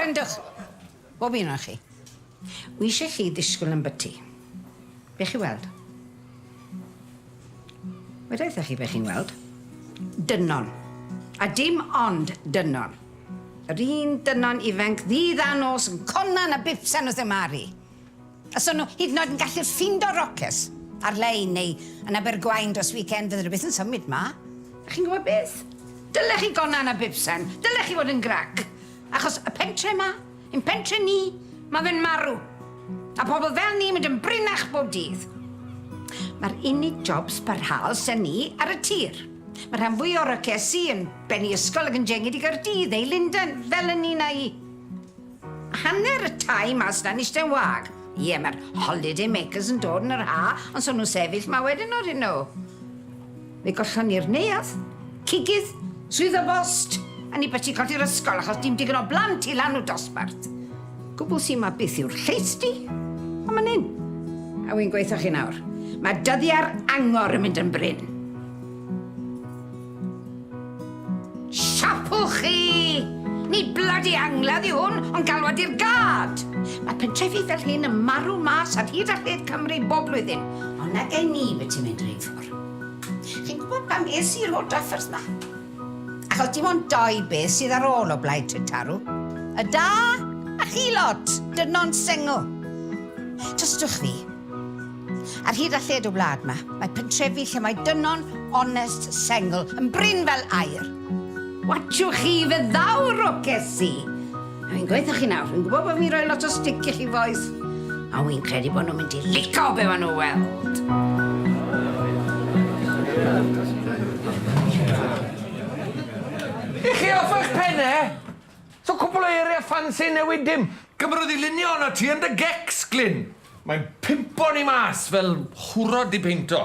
Gwrandwch! Bob un ohonoch chi. Wi eisiau chi ddisgwyl am byty. Be chi weld? Weda wrthoch chi be chi'n weld. Dynon. A dim ond dynon. Yr un dynon ifanc ddydd a nos yn conan a bipsan wrth y mari. A so nhw hyd yn oed yn gallu ffindo roces ar-lein neu yn Abergwaun dros weekend fydden nhw byth yn symud 'ma. A chi'n gwybod beth? Dylech chi gonan a bipsan, dylech chi fod yn grac. Achos y pentre 'ma, ein pentre ni, ma' fe'n marw. A pobl fel ni mynd yn brinach bob dydd. Mae'r unig jobs parhaol sy ni ar y tir. Mae rhan fwy o'r rocesi yn bennu ysgol ac yn jengid i Gaerdydd neu Lundain, fel yn un a i. Hanner y tai mas 'na'n iste'n wag. Ie, mae'r holiday makers yn dod yn yr ha, ond so nhw'n sefyll 'ma wedyn o'r hyn nhw. Fe gollon ni'r neuadd, cigydd, swyddfa bost, a ni byti colli'r ysgol achos dim digon o blant i lanw dosbarth. Gwbl sy 'ma byth yw'r lleisty, a man 'yn. A wi'n gweutho chi nawr, mae dyddiau'r angor yn mynd yn brin. Siapwch chi! Nid bloody angladd yw hwn, ond galwad i'r gad! Mae pentrefi fel hyn yn marw mas ar hyd a lled Cymru bob blwyddyn, ond nag ei ni beth ti'n mynd yr un ffordd. Chi'n gwybod pam es i i'r holl drafferth 'ma? Achos dim ond doi beth sydd ar ôl o blaid Tretarw. Y da a chi lot, dynon sengl. Tystwch fi, Ar hyd a lled y wlad 'ma, mae pentrefi lle mae dynon onest sengl yn brin fel aur. Watsiwch chi, fe ddaw rocesi! A fi'n gweutho chi nawr, fi'n gwybod bod fi'n rhoi lot o stick i chi bois, ond wi'n credu bod nhw'n mynd i lico be maen nhw'n weld. I chi off eich penne? So cwpwl o eirie ffansi newid dim. Gymrodd i lunio arno ti yn dy gecs, Glyn! Mae'n pumpo ni mas fel hwrod 'di peinto.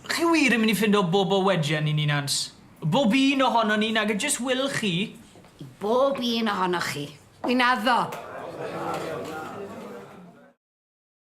Chi wir yn mynd i ffindo bob o wejen i ni, Nans? Bob un ohonon ni, nage jyst Wil chi? I bob un ohonoch chi. Wi'n addo.